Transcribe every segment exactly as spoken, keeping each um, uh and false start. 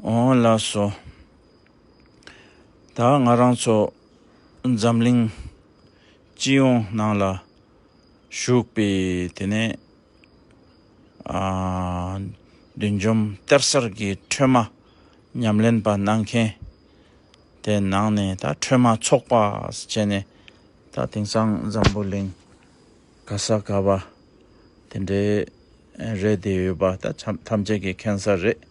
འོང་ལགས་སོ། ད་ང་རང་ཚོ་འཛམ་གླིང་སྤྱི་ཡོངས་ནང་ལ་བཞུགས་པའི་དེ་ནས་ཨ་བདུད་འཇོམས་གཏེར་གསར་གྱི་ཁྲོས་མ་ཉམས་ལེན་པ་གནང་མཁན། དེ་ནང་ནས་ད་ཁྲོས་མ་ཚོགས་པ་ཟེར་བྱས་ནས། ད་དེང་སང་འཛམ་བུ་གླིང་ག་ས་ག་བ་དེ་འདྲའི་རེད་དེ་ཡོད་པ་ད་ཐམས་ཐམས་ཅད་ཀྱིས་མཁྱེན་གསལ་རེད།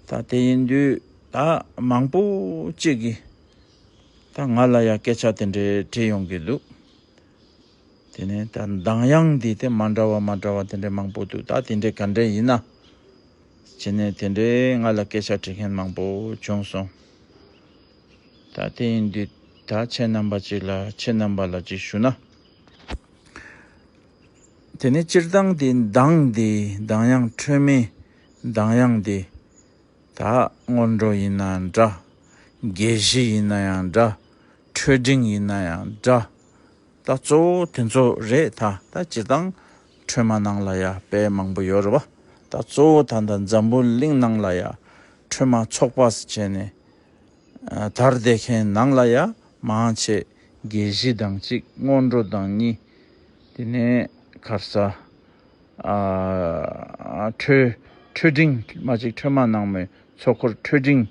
ད་དེ་ཡིན་དུས་ད་མང་པོ་ཅིག་གིས་ད་ང་ལ་ཡང་སྐད་ཆ་དེ་འདྲའི་དྲིས་ཡོང་གི་འདུག་དེ་ནས་ད་གདངས་དབྱངས་འདི་དེ་མ་འདྲ་བ་མ་འདྲ་བ་དེ་འདྲའི་མང་པོ་འདུག་ད་དེ་འདྲའི་ག་འདྲས་ཡིན་ན་བྱས་ནས་དེ་འདྲའི་ང་ལ་སྐད་ཆ་དྲི་མཁན་མང་པོ་བྱུང་སོང་། ད་དེ་ཡིན་དུས་ད་ཁྱེད་རྣམ་པ་ཅིག་ལ་ཁྱེད་རྣམ་པ་ལ་ཅིག་ཞུ་ན། དེ་ནས་སྤྱིར་བཏང་དེ་གདངས་དེ་གདངས་དབྱངས་ཁྲོས་མའི་གདངས་དབྱངས་དེ་ད་སྔོན་འགྲོ་ཡིན་ན་འདྲ། རྒྱས་གཞི་ཡིན་ན་ཡང་འདྲ། འཕྲོས་འབྲིང་ཡིན་ན་ཡང་འདྲ། ད་གཙོ་བོ་དེ་ཚོ་རེད། ད་ད་སྤྱིར་བཏང་ཁྲོས་མ་ནང་ལ་ཡ་དཔེ་མང་པོ་ཡོད་རེད་བ། ད་གཙོ་བོ་ད་ལྟ་འཛམ་བུ་གླིང་ནང་ལ་ཡ་ཁྲོས་མ་ཚོགས་པ་ཟེར་བྱས་ནས་ཨ་དར་བསྡད་མཁན་ནང་ལ་ཡ་མང་ཆེ་རྒྱས་གཞི་དང་གཅིག་སྔོན་འགྲོ་དང་གཉིས། དེ་ནས་ཁར་ས་ཨ་འཕྲོས་འཕྲོས་འབྲིང་མ་གཅིག་ཁྲོས་མ་ནང་མའི་ཚོགས་འཁོར་འཕྲོས་འབྲིང་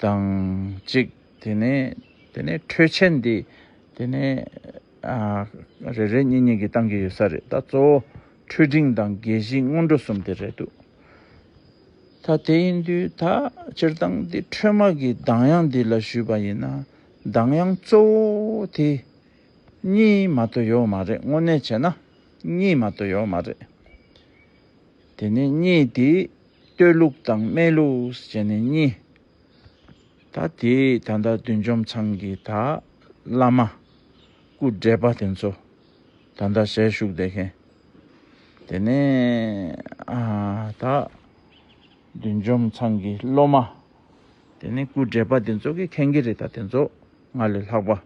དང་གཅིག་དེ་ནས་དེ་ནས་འཕྲོས་ཆེན་འདི་དེ་ནས་ཨ་རེ་རེ་གཉིས་གཉིས་ཀྱིས་བཏང་གི་ཡོད་ས་རེད། ད་གཙོ་བོ་འཕྲོས་འབྲིང་དང་རྒྱས་གཞི་སྔོན་འགྲོ་གསུམ་དེ་རེད་འདུག་ད་དེ་ཡིན་དུས་ད་སྤྱིར་བཏང་འདི་ཁྲོས་མ་གི་གདངས་དབྱངས་འདི་ལ་ཞུས་པ་ཡིན་ན་གདངས་དབྱངས་གཙོ་བོ་དེ་གཉིས་མ་གཏོགས་ཡོད་མ་རེད། དངོས་གནས་བྱས་ན་གཉིས་མ་གཏོགས་ཡོད་མ་རེད། དེ་ནས་གཉིས་དེ་སྟོད་ལུགས་དང་སྨད་ལུགས་ཟེར་ནས་གཉིས། ད་དེ་ད་ལྟ་བདུད་འཇོམས་ཚང་གི་ད་བླ་མ་སྐུ་བགྲེས་པ་དེ་ཚོ་ད་ལྟ་ཞལ་བཞུགས་བསྡད་མཁན། དེ་ནས་ཨ་ད་བདུད་འཇོམས་ཚང་གི་སློབ་མ། དེ་ནས་སྐུ་བགྲེས་པ་དེ་ཚོ་གིས་མཁྱེན་གྱི་རེད། ད་དེ་ཚོ་ང་ལས་ལྷག་པ།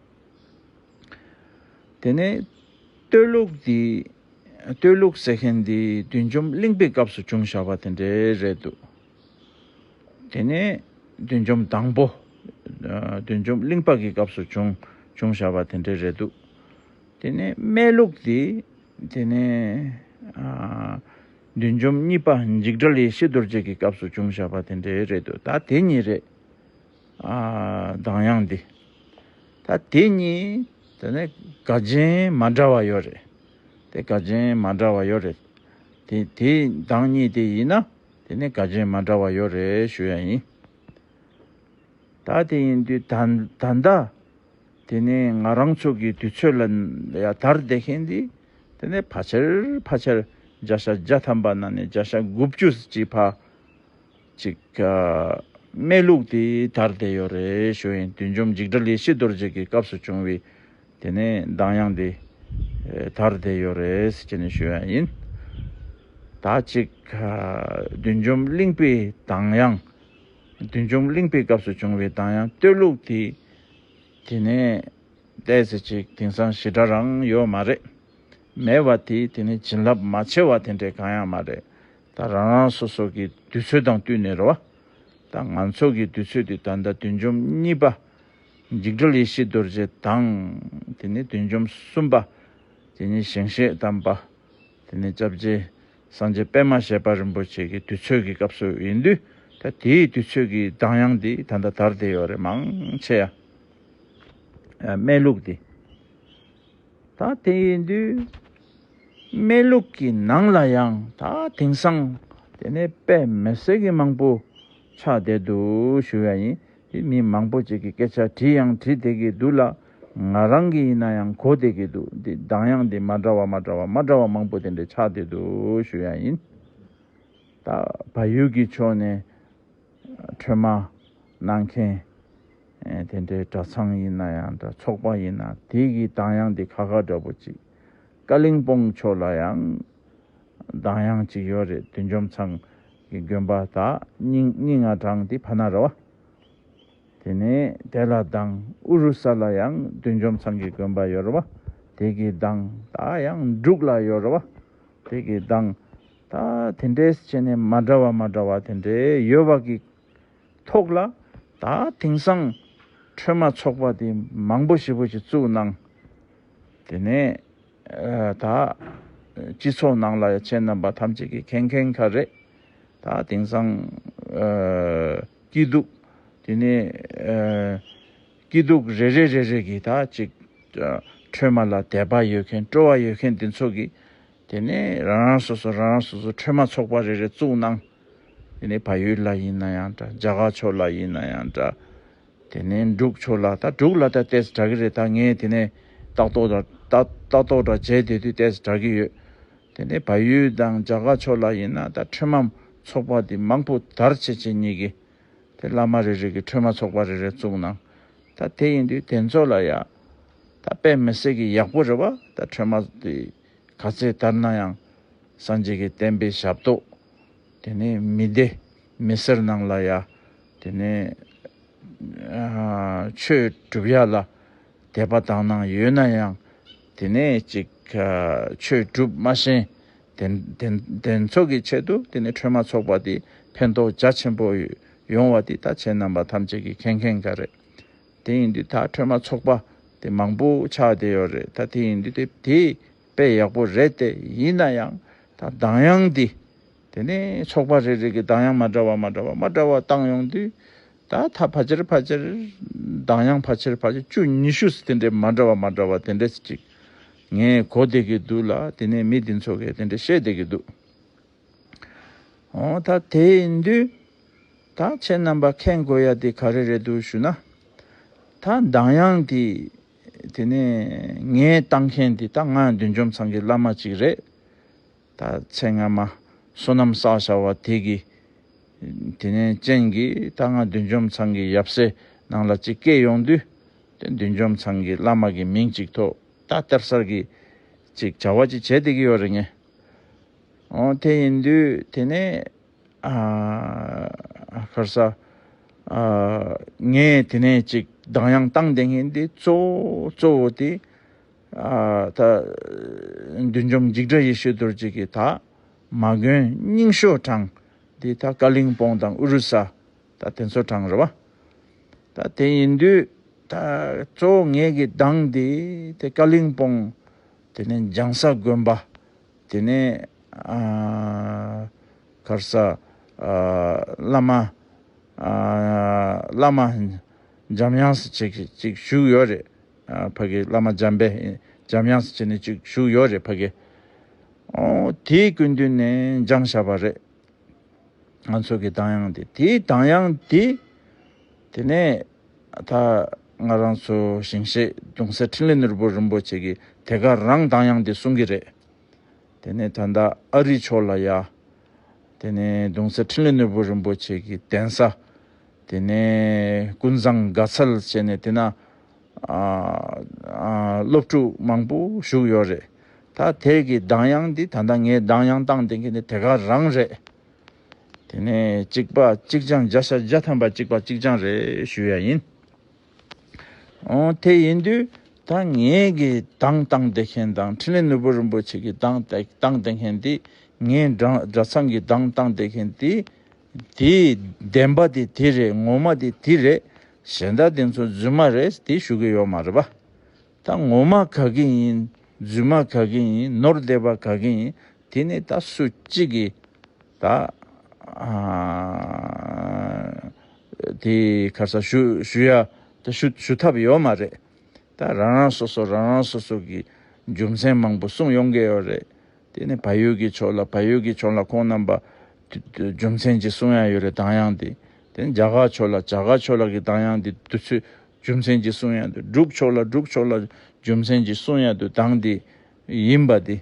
དེ་ནས་སྟོད་ལུགས་འདི་སྟོད་ལུགས་ཟེར་མཁན་འདི་བདུད་འཇོམས་གླིང་པའི་སྐབས་སུ་བྱུང་བཞག་པ་དེ་འདྲའི་རེད་འདུག་དེ་ནས་བདུད་འཇོམས་དང་པོ་ཨ་བདུད་འཇོམས་གླིང་པ་གི་སྐབས་སུ་བྱུང་བྱུང་བཞག་པ་དེ་འདྲའི་རེད་འདུག་དེ་ནས་སྨད་ལུགས་འདི་དེ་ནས་ཨ་བདུད་འཇོམས་གཉིས་པ་འཇིགས་བྲལ་ཡེ་ཤེས་རྡོ་རྗེ་གི་སྐབས་སུ་བྱུང་བཞག་པ་དེ་འདྲའི་རེད་འདུག་ད་དེ་གཉིས་རེད། ཨ་གདངས་དབྱངས་འདི། ད་དེ་གཉིས་དེ་ནས་དགག་རྒྱན་མ་འདྲ་བ་ཡོད་རེད། དེ་དགག་རྒྱན་མ་འདྲ་བ་ཡོད་རེད། དེ་དེ་གདངས་གཉིས་དེ་ཡིན་ན་དེ་ནས་དགག་རྒྱན་མ་འདྲ་བ་ཡོད་རེད་ཞུ་ཡ་ཡིན། ད་དེ་ཡིན་དུས་ད་ད་ལྟ་དེ་ནས་ང་རང་ཚོ་གི་དུས་ཚོད་ལ་ཡ་དར་བསྡད་མཁན་འདི་དེ་ནས་ཕལ་ཆེར་ཕལ་ཆེར་བརྒྱ་ཆ་བརྒྱ་ཐམ་པ་ནང་ནས་བརྒྱ་ཆ་དགུ་བཅུ་ཅིག་ཕ་ཅིག་ཨ་སྨད་ལུགས་དེ་དར་བསྡད་ཡོད་རེད་ཞུ་ཡིན། བདུད་འཇོམས་འཇིགས་བྲལ་ཡེ་ཤེས་རྡོ་རྗེ་གི་སྐབས་སུ་བྱུང་བའི་དེ་ནས་གདངས་དབྱངས་དེ་ཨེ་དར་བསྡད་ཡོད་རེད་ཟེར་ནས་ཞུ་ཡ་ཡིན། ད་ཅིག་ཨ་བདུད་འཇོམས་གླིང་པའི་གདངས་དབྱངས། བདུད་འཇོམས་གླིང་པའི་སྐབས་སུ་བྱུང་བའི་གདངས་དབྱངས་སྟོད་ལུགས་དེ་དེ་ནས་ཏོག་ཙམ་ཅིག་དེང་སང་ཞེ་དྲག་རང་ཡོད་མ་རེད། མེད་པ་དེ་དེ་ནས་བྱིན་རླབས་མ་ཆེ་བ་དེ་འདྲའི་གང་ཡང་མ་རེད། ད་རང་རང་སོ་སོ་གི་དུས་ཚོད་དང་བསྟུན་ནས་རེད་བ། ད་ང་ཚོ་གི་དུས་ཚོད་དེ་ད་ལྟ་བདུད་འཇོམས་གཉིས་པ་འཇིགས་བྲལ་ཡེ་ཤེས་རྡོ་རྗེ་དང་། དེ་ནས་བདུད་འཇོམས་གསུམ་པ་དེ་ནས་ཞིང་གཤེགས་དམ་པ། དེ་ནས་སྐྱབས་རྗེ་སངས་རྒྱས་པད་མ་བཞད་པ་རིན་པོ་ཆེ་གི་དུས་ཚོད་ཀྱི་སྐབས་སུ་ཡིན་དུས། ད་དེའི་དུས་ཚོད་ཀྱི་གདངས་དབྱངས་འདི་ད་ལྟ་དར་བསྡད་ཡོད་རེད་མང་ཆེ་ཡ། ཨ་སྨད་ལུགས་འདི། ད་དེ་ཡིན་དུས་སྨད་ལུགས་ཀྱི་ནང་ལ་ཡང་ད་དེང་སང་དེ་ནས་དཔེ་མི་སྲིད་ཀྱི་མང་པོ་ཆགས་བསྡད་འདུག་ཞུ་ཡ་ཡིན། དེ་མི་མང་པོ་ཅིག་གིས་སྐད་ཆ་དྲིས་ཡང་དྲིས་བསྡད་ཀྱི་འདུག་ལ། ང་རང་གིས་ཡིན་ན་ཡང་གོ་བསྡད་ཀྱི་འདུག་འདི་གདངས་དབྱངས་འདི་མ་འདྲ་བ་མ་འདྲ་བ་མ་འདྲ་བ་མང་པོ་དེ་འདྲ་ཆགས་བསྡད་འདུག་ཞུ་ཡ་ཡིན། ད་བལ་ཡུལ་གྱི་ཕྱོགས་ནས་ཁྲོས་མ་གནང་མཁན་ཨེ་དེ་འདྲའི་གྲྭ་ཚང་ཡིན་ན་ཡང་འདྲ་ཚོགས་པ་ཡིན་ན་དེ་གི་གདངས་དབྱངས་འདི་ཁ་ཁ་འདྲ་པོ་ཅིག་ཀ་ལིང་སྤོང་ཕྱོགས་ལ་ཡང་གདངས་དབྱངས་ཅིག་ཡོད་རེད། བདུད་འཇོམས་ཚང་གི་དགོན་པ་ད་རྙིང་རྙིང་ང་གྲངས་དེ་ཕ་ན་ར་བ། དེ་ནས་དེ་ལ་དང་ཨུ་རུ་ས་ལ་ཡང་བདུད་འཇོམས་ཚང་གི་དགོན་པ་ཡོད་རེད་བ། དེ་གི་དང་ད་ཡང་འབྲུག་ལ་ཡོད་རེད་བ། དེ་གི་དང་ད་དེ་འདྲས་བྱས་ནས་མ་འདྲ་བ་མ་འདྲ་བ་དེ་འདྲས་ཡོད་པ་གི་ ཕོག་ལ། ད་དེང་སང་ཁྲོས་མ་ཚོགས་པ་དེ་མང་པོ་ཞེ་པོ་ཞིག་བཙུགས་གནང་། དེ་ནས་ཨ་ད་སྤྱི་ཚོགས་ནང་ལ་ཡང་ཁྱེད་རྣམ་པ་ཐམས་ཅད་ཀྱིས་མཁྱེན་མཁྱེན་ག་རེད། ད་དེང་སང་ཨ་སྐྱིད་སྡུག་དེ་ནས་ཨ་སྐྱིད་སྡུག་རེ་རེ་རེ་རེ་གི་ད་ཅིག་ཨ་ཁྲོས་མ་ལ་དད་པ་ཡོད་མཁན་སྤྲོ་བ་ཡོད་མཁན་དེ་ཚོ་གིས། དེ་ནས་རང་རང་སོ་སོ་རང་རང་སོ་སོ་ཁྲོས་མ་ཚོགས་པ་རེ་རེ་བཙུགས་གནང་། དེ་ནས་བལ་ཡུལ་ལ་ཡིན་ན་ཡང་འདྲ། རྒྱ་གར་ཕྱོགས་ལ་ཡིན་ན་ཡང་འདྲ། དེ་ནས་འབྲུག་ཕྱོགས་ལ། ད་འབྲུག་ལ་ད་ཏོག་ཙམ་དྲག་གི་རེད། ད་ངས་དེ་ནས་ལྟ་རྟོག་འདྲ་ལྟ་ལྟ་རྟོག་འདྲ་བྱས་བསྡད་དུས་ཏོག་ཙམ་དྲག་གི་ཡོད། དེ་ནས་བལ་ཡུལ་དང་རྒྱ་གར་ཕྱོགས་ལ་ཡིན་ན་ད་ཁྲོས་མ་ཚོགས་པ་དེ་མང་པོ་དར་ཆེ་ཆེ་གཉིས་ཀྱི། དེ་བླ་མ་རེ་རེ་གི་ཁྲོས་མ་ཚོགས་པ་རེ་རེ་བཙུགས་གནང་། ད་དེ་ཡིན་དུས་དེ་ཚོ་ལ་ཡ་ད་དཔེ་མི་སྲིད་ཀྱི་ཡག་པོ་རེད་བ། ད་ཁྲོས་མ་དེ་ག་ཚད་དར་ན་ཡང་སངས་རྒྱས་ཀྱི་བསྟན་པའི་ཞབས་ཏོག་དེ་ནས་མི་སྡེ་མི་སེར་ནང་ལ་ཡ་དེ་ནས་ཨ་ཆོས་སྒྲུབ་ཡ་ལ་དད་པ་དག་སྣང་ཡོད་ན་ཡང་། དེ་ནས་ཅིག་ཨ་ཆོས་སྒྲུབ་མ་ཤེས། དེ་དེ་དེ་ཚོ་གི་ཆེད་དུ་དེ་ནས་ཁྲོས་མ་ཚོགས་པ་དེ་ཕན་ཐོགས་རྒྱ་ཆེན་པོ་ཡོང་བ་དེ་ད་ཁྱེད་རྣམ་པ་ཐམས་ཅད་ཀྱིས་མཁྱེན་མཁྱེན་ག་རེད། དེ་ཡིན་དུས་ད་ཁྲོས་མ་ཚོགས་པ་དེ་མང་པོ་ཆགས་བསྡད་ཡོད་རེད། ད་དེ་ཡིན་དུས་དེ་དེ་དཔེ་ཡག་པོ་རེད་དེ། ཡིན་ན་ཡང་ད་གདངས་དབྱངས་འདི། དེ་ནས་ཚོགས་པ་རེ་རེ་གི་གདངས་དབྱངས་མ་འདྲ་བ་མ་འདྲ་བ་མ་འདྲ་བ་བཏང་ཡོང་དུས། ད་ད་ཕལ་ཆེར་ཕལ་ཆེར་གདངས་དབྱངས་ཕལ་ཆེར་ཕལ་ཆེར་བཅུ་ཉི་ཤུ་ཙམ་དེ་འདྲའི་མ་འདྲ་བ་མ་འདྲ་བ་དེ་འདྲ་ཅིག་ངས་གོ་བསྡད་ཀྱི་འདུག་ལ། དེ་ནས་མི་འདི་ཚོ་གིས་དེ་འདྲ་བཤད་བསྡད་ཀྱི་འདུག་འོ་ད་དེ་ཡིན་དུས་ད་ཁྱེད་རྣམ་པ་མཁྱེན་དགོས་ཡ་དེ་ག་རེ་རེད་འདུག་ཞུ་ན། ད་གདངས་དབྱངས་དེ་དེ་ནས་ངས་བཏང་མཁན་དེ་ད་ང་བདུད་འཇོམས་ཚང་གི་བླ་མ་ཅིག་རེད། ད་ཚེ་སྔ་མ་བསོད་ནམས་བསགས་བཞག་པ་དེ་གི་དེ་ནས་རྐྱེན་གྱིས་ད་ང་བདུད་འཇོམས་ཚང་གི་ཡབ་སྲས་ནང་ལ་ཅིག་སྐྱེས་ཡོང་དུས། དེ་བདུད་འཇོམས་ཚང་གི་བླ་མ་གི་མིང་ཅིག་ཐོགས། ད་སྟེར་སར་གི་ཅིག་བྱ་བ་ཅིག་བྱས་བསྡད་ཀྱི་ཡོད་རེད་ངས། འོ་དེ་ཡིན་དུས་དེ་ནས་ཨ་ཁར་ས་ཨ་ངས་དེ་ནས་ཅིག་གདངས་དབྱངས་བཏང་བསྡད་མཁན་དེ་གཙོ་བོ་གཙོ་བོ་དེ་ཨ་ད་བདུད་འཇོམས་འཇིགས་བྲལ་ཡེ་ཤེས་རྡོ་རྗེ་གི་ད་མ་དགོན་རྙིང་ཤོས་གྲངས་དེ་ད་ཀ་ལིང་སྤོང་དང་ཨུ་རུ་ས། ད་དེ་ཚོ་གྲངས་རེད་བ། ད་དེ་ཡིན་དུས་ད་གཙོ་བོ་ངེད་ཀྱི་གདངས་དེ་དེ་ཀ་ལིང་སྤོང་། དེ་ནས་འཇང་ས་དགོན་པ། དེ་ནས་ཨ་གར་ས་ཨ་བླ་མ་ཨ་བླ་མ་འཇམ་དབྱངས་ཟེར་ཅིག་ཅིག་བཞུགས་ཡོད་རེད། ཨ་ཕ་གི་བླ་མ་འཇམ་དཔལ་འཇམ་དབྱངས་ཟེར་ནས་ཅིག་བཞུགས་ཡོད་རེད་ཕ་གི། ཨོ་དེའི་སྐུ་མདུན་ནས་འཇང་བཞག་པ་རེད། ང་ཚོ་གི་གདངས་དབྱངས་དེ། དེའི་གདངས་དབྱངས་དེ། དེ་ནས་ད་ང་རང་ཚོ་ཞིང་གཤེགས་གདུང་སྲས་འཕྲིན་ལས་ནོར་བུ་རིན་པོ་ཆེ་གིས་དེ་ག་རང་གདངས་དབྱངས་དེ་གསུང་གི་རེད། དེ་ནས་ད་ལྟ་ཨ་རི་ཕྱོགས་ལ་ཡ། དེ་ནས་གདུང་སྲས་འཕྲིན་ལས་ནོར་བུ་རིན་པོ་ཆེ་གི་གདན་ས། དེ་ནས་ཀུན་བཟང་དགའ་ཚལ་བྱས་ནས་དེ་ན་ཨ་ཨ་སློབ་ཕྲུག་མང་པོ་བཞུགས་ཡོད་རེད། ད་དེ་གི་གདངས་དབྱངས་འདི་ད་ལྟ་ངས་གདངས་དབྱངས་བཏང་བསྡད་མཁན་དེ་དེ་ག་རང་རེད། དེ་ནས་གཅིག་པ་གཅིག་རྐྱང་བརྒྱ་ཆ་བརྒྱ་ཐམ་པ་གཅིག་པ་གཅིག་རྐྱང་རེད་ཞུ་ཡ་ཡིན། འོ་དེ་ཡིན་དུས་ད་ངེད་ཀྱི་གདངས་བཏང་བསྡད་མཁན་དང་འཕྲིན་ལས་ནོར་བུ་རིན་པོ་ཆེ་གི་གདངས་བཏང་བསྡད་མཁན་དེ། ངའི་གྲྭ་གྲྭ་ཚང་གི་གདངས་བཏང་བསྡད་མཁན་དེ། དེའི་བདེན་པ་དེ་དེ་རེད། ངོ་མ་དེ་དེ་རེད། གཞན་དག་དེ་ཚོ་རྫུན་མ་རེད་དེ་ཞུ་གི་ཡོད་མ་རེད་པ། ད་ངོ་མ་ག་གི་ཡིན། རྫུན་མ་ག་གི་ཡིན། ནོར་བསྡད་པ་ག་གི་ཡིན། དེ་ནི་ད་སུ་གཅིག་གིས་ད་ཨ་དེ་ག་ས་ཞུ་ཞུ་ཡ་ད་ཞུ་ཞུ་ཐབས་ཡོད་མ་རེད། ད་རང་རང་སོ་སོ་རང་རང་སོ་སོ་གི་རྒྱུ་མཚན་མང་པོ་གསུངས་ཡོང་གི་ཡོད་རེད། དེ་ནི་བལ་ཡུལ་གྱི་ཕྱོགས་ལ་བལ་ཡུལ་གྱི་ཕྱོགས་ལ་ཁོང་རྣམ་པ་དུ་དུ་རྒྱུ་མཚན་ཅིག་གསུང་ཡ་ཡོད་རེད། གདངས་དབྱངས་དེ། དེ་ནི་རྒྱ་གར་ཕྱོགས་ལ་རྒྱ་གར་ཕྱོགས་ལ་གི་གདངས་དབྱངས་དེ་དུས་ཚོད་རྒྱུ་མཚན་ཅིག་གསུང་ཡ་འདུག་འབྲུག་ཕྱོགས་ལ་འབྲུག་ཕྱོགས་ལ་རྒྱུ་མཚན་ཅིག་གསུང་ཡ་འདུག་གདངས་དེ་ཡིན་པ་དེ།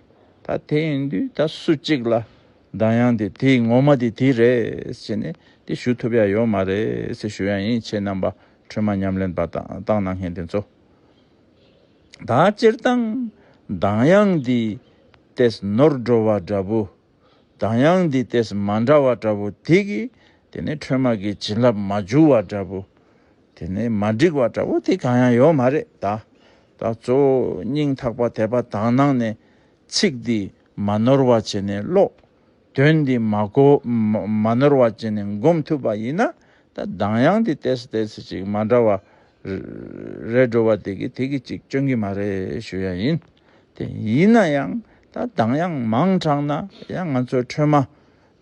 ད་དེ་ཡིན་དུས་ད་སུ་གཅིག་ལ་གདངས་དབྱངས་དེ་དེའི་ངོ་མ་དེ་དེ་རེད་ཟེར་ནས་དེ་ཞུ་ཐུབ་ཡ་ཡོད་མ་རེད་ཟེར་ཞུ་ཡ་ཡིན། ཁྱེད་རྣམ་པ་ཁྲོས་མ་ཉམས་ལེན་པ་དང་བཏང་གནང་མཁན་དེ་ཚོ། ད་སྤྱིར་བཏང་གདངས་དབྱངས་འདི་ཏེས་ནོར་འགྲོ་བ་འདྲ་བོ། གདངས་དབྱངས་འདི་ཏེས་མ་འདྲ་བ་འདྲ་བོ་དེ་གིས་དེ་ནས་ཁྲོས་མ་གི་བྱིན་རླབས་མ་འཇུག་པ་འདྲ་བོ། དེ་ནས་མ་འགྲིག་པ་འདྲ་བོ་དེ་གང་ཡང་ཡོད་མ་རེད་ད། ད་གཙོ་བོ་སྙིང་ཐག་པ་དད་པ་དག་སྣང་ནས་ཚིག་འདི་མ་ནོར་བ་བྱས་ནས་ཀློག་དོན་འདི་མ་གོ་མ་མ་ནོར་བ་བྱས་ནས་སྒོམ་ཐུབ་པ་ཡིན་ན། ད་ ད་གདངས་དབྱངས་དེ་ཏོག་ཙམ་ཏོག་ཙམ་ཅིག་མ་འདྲ་བ་རེད་འགྲོ་བ་དེ་གི་དེ་གི་ཅིག་སྐྱོན་གི་མ་རེད་ཞུ་ཡ་ཡིན། དེ་ཡིན་ན་ཡང་ད་གདངས་དབྱངས་མང་དྲགས་ན་ཡང་ང་ཚོའི་ཁྲོས་མ་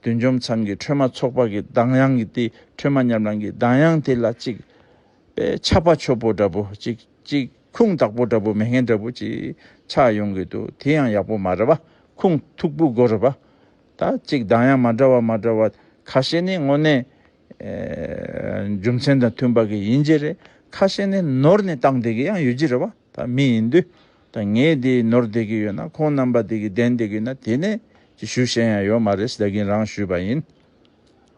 བདུད་འཇོམས་མཚམས་ཀྱི་ཁྲོས་མ་ཚོགས་པ་གི་གདངས་དབྱངས་ཀྱི་དེ་ཁྲོས་མ་ཉམས་ལེན་གྱི་གདངས་དབྱངས་དེ་ལ་ཅིག་པའི་ཆགས་པ་ཆོད་པོ་འདྲ་པོ་ཅིག་ཅིག་ཁུངས་དག་པོ་འདྲ་པོ་མེད་མཁན་འདྲ་པོ་ཅིག་ཆགས་ཡོང་གི་འདུག་དེ་ཡང་ཡག་པོ་མ་རེད་པ། ཁུངས་མཐུག་པོ་དགོས་རེད་པ། ད་ཅིག་གདངས་དབྱངས་མ་འདྲ་བ་མ་འདྲ་བ་ཁ་ཤས་ནི་དངོས་གནས་ཨེ་རྒྱུ་མཚན་དང་མཐུན་པ་གི་ཡིན་གྱི་རེད། ཁ་ཤས་ནི་ནོར་ནས་བཏང་བསྡད་གི་ཡང་ཡོད་ཀྱི་རེད་པ། ད་མི་ཡིན་དུས་ད་ངས་དེ་ནོར་བསྡད་གི་ཡོད་ན་ཁོང་རྣམ་པ་དེ་གི་བདེན་བསྡད་གི་ཡོད་ན་དེ་ནས་ཅིག་ཞུ་ཤེས་ཡང་ཡོད་མ་རེད་ཟེར་གིན་རང་ཞུས་པ་ཡིན།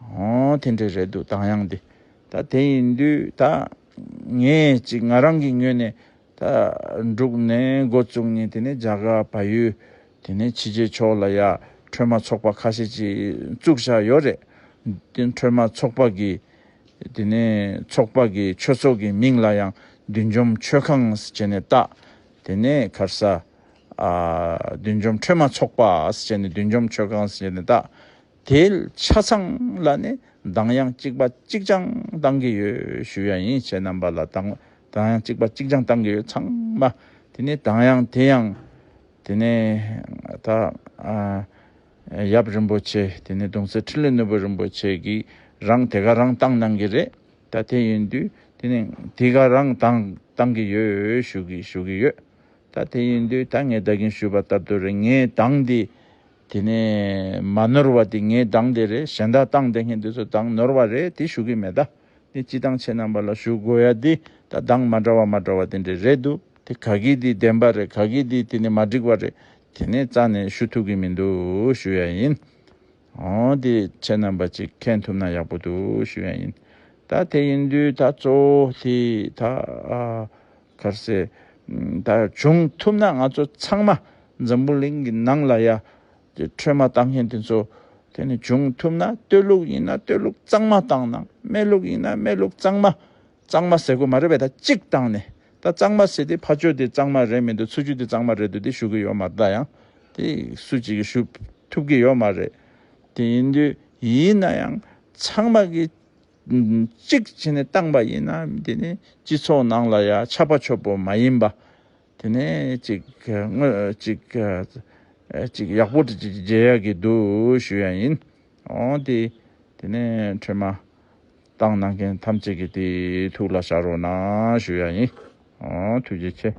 འོ་དེ་འདྲ་རེད་འདུག་གདངས་དབྱངས་འདི། ད་དེ་ཡིན་དུས་ད་ངས་ཅིག་ང་རང་གི་ངོས་ནས་ད་འབྲུག་ནས་འགོ་བཙུགས་ནས་དེ་ནས་རྒྱ་གར་བལ་ཡུལ་དེ་ནས་ཕྱི་རྒྱལ་ཕྱོགས་ལ་ཡ་ཁྲོས་མ་ཚོགས་པ་ཁ་ཤས་ཅིག་བཙུགས་བཞག་ཡོད་རེད། དེ་ཁྲོས་མ་ཚོགས་པ་གི་དེ་ནས་ཚོགས་པ་གི་ཆོས་ཚོགས་ཀྱི་མིང་ལ་ཡང་བདུད་འཇོམས་ཆོས་ཁང་ཟེར་བྱས་ནས་བཏགས། དེ་ནས་ཁར་ས་ཨ་བདུད་འཇོམས་ཁྲོས་མ་ཚོགས་པ་ཟེར་བྱས་ནས་བདུད་འཇོམས་ཆོས་ཁང་ཟེར་བྱས་ནས་བཏགས། དེ་ཆ་ཚང་ལ་ནི་གདངས་དབྱངས་གཅིག་པ་གཅིག་རྐྱང་བཏང་གི་ཡོད་ཞུ་ཡ་ཡིན། ཁྱེད་རྣམ་པ་ལ་གདངས་གདངས་དབྱངས་གཅིག་པ་གཅིག་རྐྱང་བཏང་གི་ཡོད་ཚང་མ། དེ་ནས་གདངས་དབྱངས་དེ་ཡང་དེ་ནས་ད་ཨ་ཡབ་རིན་པོ་ཆེ་དེ་ནས་གདུང་སྲས་འཕྲིན་ལས་ནོར་བུ་རིན་པོ་ཆེ་གིས་རང་དེ་ག་རང་བཏང་གནང་གི་རེད། ད་དེ་ཡིན་དུས་དེ་ནས་དེ་ག་རང་བཏང་བཏང་གི་ཡོད་ཞུ་གི་ཞུ་གི་ཡོད། ད་དེ་ཡིན་དུས་ད་ངས་ད་གིན་ཞུས་པ་ལྟར་དུ་རེད། ངས་གདངས་འདི་དེ་ནས་མ་ནོར་བ་དེ་ངས་གདངས་དེ་རེད། གཞན་དག་བཏང་བསྡད་མཁན་དེ་ཚོ་གདངས་ནོར་བ་རེད་དེ་ཞུ་གི་མེད། ད་དེ་སྤྱི་བཏང་ཁྱེད་རྣམ་པ་ལ་ཞུ་དགོས་ཡ་དེ་ད་གདངས་མ་འདྲ་བ་མ་འདྲ་བ་དེ་འདྲ་རེད་འདུག་དེ་ག་གི་དེ་བདེན་པ་རེད། ག་གི་དེ་དེ་ནས་མ་འགྲིག་པ་རེད། དེ་ནས་རྩ་ནས་ཞུ་ཐུབ་གི་མི་འདུག་ཞུ་ཡ་ཡིན། འོ་དེ་ཁྱེད་རྣམ་པ་ཅིག་མཁྱེན་ཐུབ་ན་ཡག་པོ་འདུག་ཞུ་ཡ་ཡིན། ད་དེ་ཡིན་དུས་ད་གཙོ་བོ་དེ་ད་ཨ་ག་རེ་ཟེར། ད་བྱུང་ཐུབ་ན་ང་ཚོ་ཚང་མ་འཛམ་བུ་གླིང་གི་ནང་ལ་ཡ་དེ་ཁྲོས་མ་བཏང་མཁན་དེ་ཚོ་དེ་ནི་བྱུང་ཐུབ་ན་སྟོད་ལུགས་ཡིན་ན་སྟོད་ལུགས་གཙང་མ་བཏང་ན། སྨད་ལུགས་ཡིན་ན་སྨད་ལུགས་གཙང་མ། གཙང་མ་ཟེར་དགོས་མ་རེད་པས། ད་གཅིག་བཏང་ནས་ད་གཙང་མ་ཟེར་དེ་ཕ་ཆོས་དེ་གཙང་མ་རེད་མི་འདུག་ཚུ་ཆོས་དེ་གཙང་མ་རེད་འདུག་དེ་ཞུ་གི་ཡོད་མ་རེད། ད་ཡང་དེ་སུ་གཅིག་གིས་ཞུ་ཐུབ་ཀྱི་ཡོད་མ་རེད། དེ་ཡིན་དུས་ཡིན་ན་ཡང་ཚང་མ་གི་གཅིག་བྱས་ནས་བཏང་པ་ཡིན་ན་དེ་ནི་སྤྱི་ཚོགས་ནང་ལ་ཡ་ཆགས་པ་ཆོད་པོ་མ་ཡིན་པ། དེ་ནས་ཅིག་དངོས་ཅིག་ཅིག་ཡག་པོ་ཅིག་མཇལ་ཡག་གི་འདུག་ཞུ་ཡ་ཡིན། འོ་དེ་དེ་ནས་ཁྲོས་མ་བཏང་གནང་མཁན་ཐམས་ཅད་ཀྱིས་དེ་ཐུགས་ལ་བཞག་རོགས་གནང་ཞུ་ཡ་ཡིན། འོ་ཐུགས་རྗེ་ཆེ།